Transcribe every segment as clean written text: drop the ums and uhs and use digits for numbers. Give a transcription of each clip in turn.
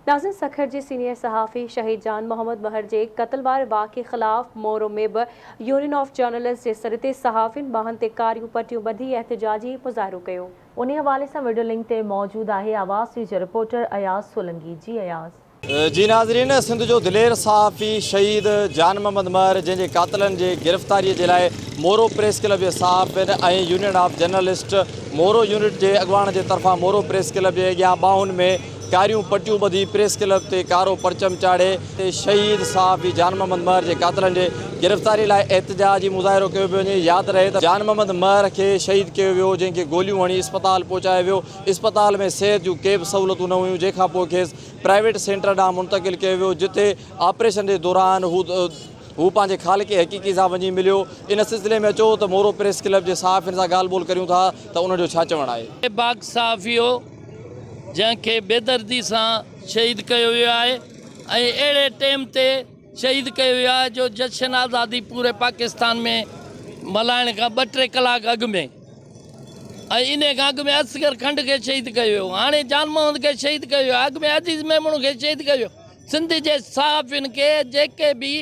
ناظرين سکر جي سينيئر صحافي شهيد جان محمد مهر جي قتل واري واقعي خلاف مورو ۾ به يونين آف جرنلسٽ جي سڏ تي صحافين ٻانهن تي ڪاريون پٽيون ٻڌي احتجاجي مظاهرو ڪيو. انهي حوالي سان وڊيو لنڪ تي موجود آهي آواز نيوز جو رپورٽر اياز سولنگي جي اياز. جي ناظرين سنڌ جو دلير صحافي شهيد جان محمد مهر جنهن جي قاتلن جي گرفتاري جي لاء مورو پريس ڪلب جي صحافين ۽ union of journalist Moro unit جي اڳواڻ جي طرفان مورو پريس ڪلب جي اڳيان ٻانهن ۾ ڪاريون پٽيون ٻڌي پريس ڪلب تي ڪارو پرچم چاڙهي شهيد صحافي جان محمد مهر جي قاتلن جي گرفتاري لاء احتجاجي مظاهرو ڪيو پيو وڃي ياد رهي ته جان محمد مهر کي شهيد ڪيو ويو جنهن کي گوليون هڻي اسپتال پهچايو ويو اسپتال ۾ صحت جون ڪي به سهولتون نه هيون جنهن کان پوء کيس پرائيويٽ سينٽر ڏانهن منتقل ڪيو ويو جتي آپريشن جي دوران هو هو پنهنجي خالق حقيقي سان وڃي مليو ان سلسلي ۾ اچو ته مورو پريس ڪلب جي صحافين سان ڳالهه ٻولهه ڪريون ٿا ته انهن جو ڇا چوڻ آهي. بيباڪ صحافي هو جنهن کي بيدردي سان شهيد ڪيو ويو آهي ۽ اهڙي ٽيم تي شهيد ڪيو ويو آهي جو جشن آزادي پوري پاڪستان ۾ ملهائڻ کان ٻه ٽي ڪلاڪ اڳ ۾ ۽ انهي کان اڳ ۾ اصغر کنڊ کي شهيد ڪيو ويو هاڻي جان محمد کي شهيد ڪيو ويو آهي اڳ ۾ عزيز ميمڻ کي شهيد ڪيو ويو سنڌ جي صحافين کي جيڪي به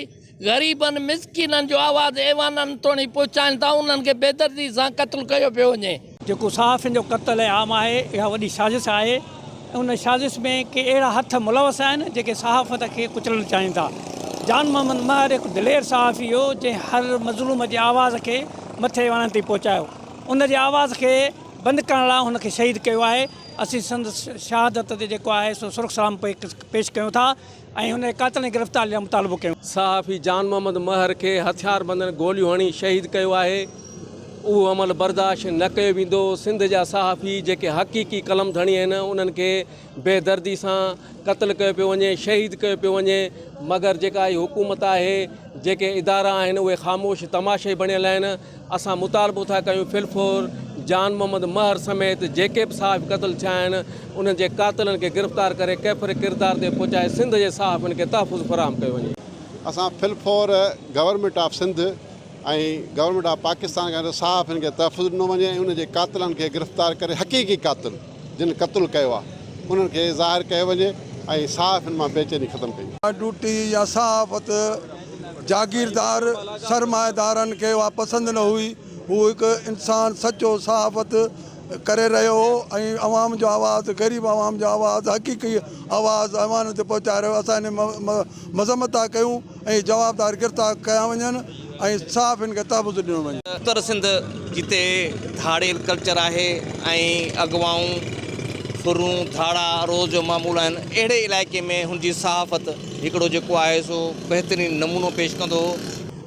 غريبن مسڪينن جو آواز ايوانن توڻي پهچائن ٿا انهن کي بيدردي سان قتل ڪيو پيو وڃي. جيڪو صحافين جو قتل عام آهي اها وڏي سازش آهي ۽ ان سازش ۾ ڪي اهڙا هٿ ملوث آهن جيڪي صحافت کي ڪچلڻ چاهين ٿا. جان محمد مهر هڪ دلير صحافي هو جنهن هر مظلوم جي آواز کي مٿي ايوانن تائين پهچايو ان جي آواز کي بند ڪرڻ لاء هن کي شهيد ڪيو آهي اسين سندس شهادت تي جيڪو آهي سو سرخ سلام پيش ڪيون ٿا. ۽ هن جي قاتلن جي گرفتاري لاء مطالبو ڪيون. صحافي جان محمد مهر کي هٿياربندن گوليون هڻي شهيد ڪيو آهي، اهو عمل برداشت نه ڪيو ويندو، سنڌ جا صحافي جيڪي حقيقي قلم ڌڻي آهن انهن کي بي دردي سان قتل ڪيو پيو وڃي، شهيد ڪيو پيو وڃي، مگر جيڪا هي حڪومت آهي، جيڪي ادارا آهن اهي خاموش تماشائي بڻيل آهن، اسان مطالبو ٿا ڪيون فلفور جان محمد مهر سميت جيڪي به صحافي قتل ٿيا آهن انهن جي قاتلن کي گرفتار ڪري ڪيفر ڪردار تي پهچائي سنڌ جي صحافين کي تحفظ فراهم ڪيو وڃي. اسان فلفور government of Sindh ۽ government of Pakistan کان صحافين کي تحفظ ڏنو وڃي ۽ انهن جي قاتلن کي گرفتار ڪري حقيقي قاتل جن قتل ڪيو آهي انهن کي ظاهر ڪيو وڃي ۽ صحافين مان بيچيني ختم ڪئي وڃي. ڊيوٽي يا صحافت جاگيردار سرمائيدارن کي اها پسند نه هئي. هو هڪ انسان سچو صحافت ڪري رهيو هو ۽ عوام جو آواز غريب عوام جو آواز حقيقي آواز ايوانن تي پهچائي رهيو هو. اسان ان جي مذمت ٿا ڪيون ۽ جوابدار گرفتار ڪيا وڃن ۽ صحافين کي تحفظ ڏنو وڃي. اتر سنڌ جتي ڌاڙيل ڪلچر آهي ۽ اغوائون، ڦرون، ڌاڙا روز جو معمول آهن اهڙي علائقي ۾ هن جي صحافت هڪڙو جيڪو آهي سو بهترين نمونو پيش ڪندو هو.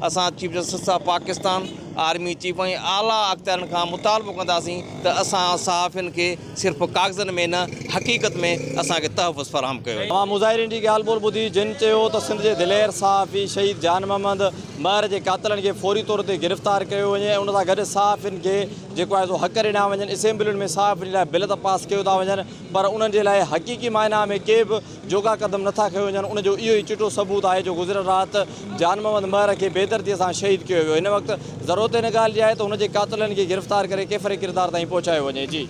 اسان chief justice of Pakistan, army chief ۽ اعليٰ اختيارين کان مطالبو ڪنداسين ته اسان صحافين کي صرف ڪاغذن ۾ نه حقيقت ۾ اسان کي تحفظ فراهم ڪيو وڃي. اوهان مظاهرين جي ڳالهه ٻولهه ٻڌي جن چيو ته سنڌ جي دلير صحافي شهيد جان محمد مهر جي قاتلن کي فوري طور تي گرفتار ڪيو وڃي ۽ ان سان گڏ صحافين کي جيڪو آهي سو حق ڏنا وڃن اسيمبلين ۾ صحافين لاء بل ته پاس ڪيو ٿا وڃن پر انهن جي لاء حقيقي معنيٰ ۾ ڪي به جوڳا قدم نٿا کنيو وڃن ان جو اهو ئي چٽو ثبوت آهي جو گذريل رات جان محمد مهر کي بيدردي سان شهيد ڪيو ويو هن وقت ضرورت ان ڳالهه جي آهي ته هن جي قاتلن کي گرفتار ڪري ڪيفر ڪردار تائين پهچايو وڃي جي.